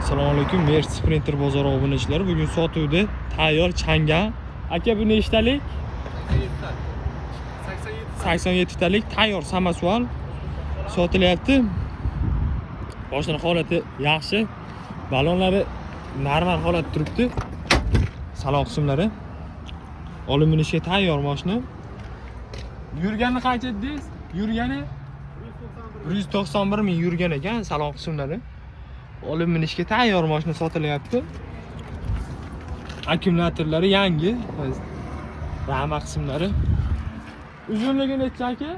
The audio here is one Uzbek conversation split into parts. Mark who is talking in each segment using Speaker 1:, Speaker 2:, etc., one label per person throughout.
Speaker 1: Assalomu alaykum, Mercedes Sprinter bozori obunachilari. Bugun sotuvda tayyor changan. Aka, bu nechtalik? 87 talik tayyor samosval sotilyapti. Boshini holati yaxshi. Balonlari normal holatda turibdi. Salon qismlari. Olib minishga tayyor mashina. Yurgani qancha dedingiz? Yurgani 191 ming yurgan ekan salon qismlari. Olib minishga tayyor mashina sotilyapti. Akkumulyatorlari yangi. Rama qismlari. Uzunligi necha aka?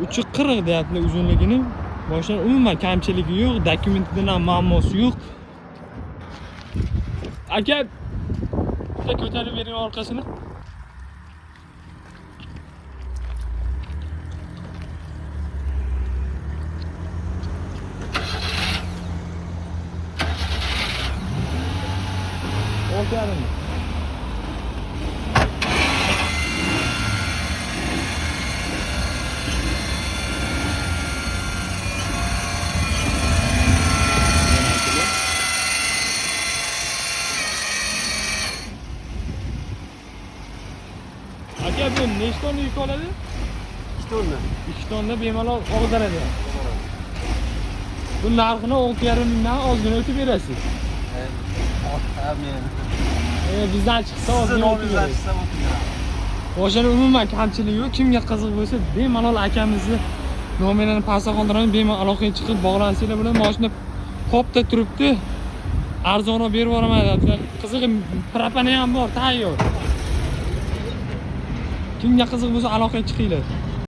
Speaker 1: Uchi 40 deyapti uzunligini. Mashina umuman kamchiligi yo'q, dokumentidan ham muammosi yo'q. Aka, bitta ko'tarib bering orqasini. Olti yarim. Aka, bu nechta tonna yuk oladi?
Speaker 2: 2 tonna.
Speaker 1: 2 tonna bemalol og'diradi. Bu narxini 6,5 mingdan ozgina o'tib berasiz.
Speaker 2: Ha, men.
Speaker 1: Bizdan chiqsa
Speaker 2: Sizni
Speaker 1: ozgina o'tib
Speaker 2: nomingizdan
Speaker 1: berasiz.
Speaker 2: chiqsa o'tib beraman.
Speaker 1: Boshini umuman kamchiligi yo'q. Kimga qiziq bo'lsa, bemalol akamizni nomerini pastga qoldiramiz, bemalol aloqaga chiqib bog'lansanglar bo'ladi. Mashina popda turibdi. Arzonroq berib yuboraman deyaptilar. Qizig'i propani ham bor, tayyor. Kimga qiziq bo'lsa aloqaga chiqinglar.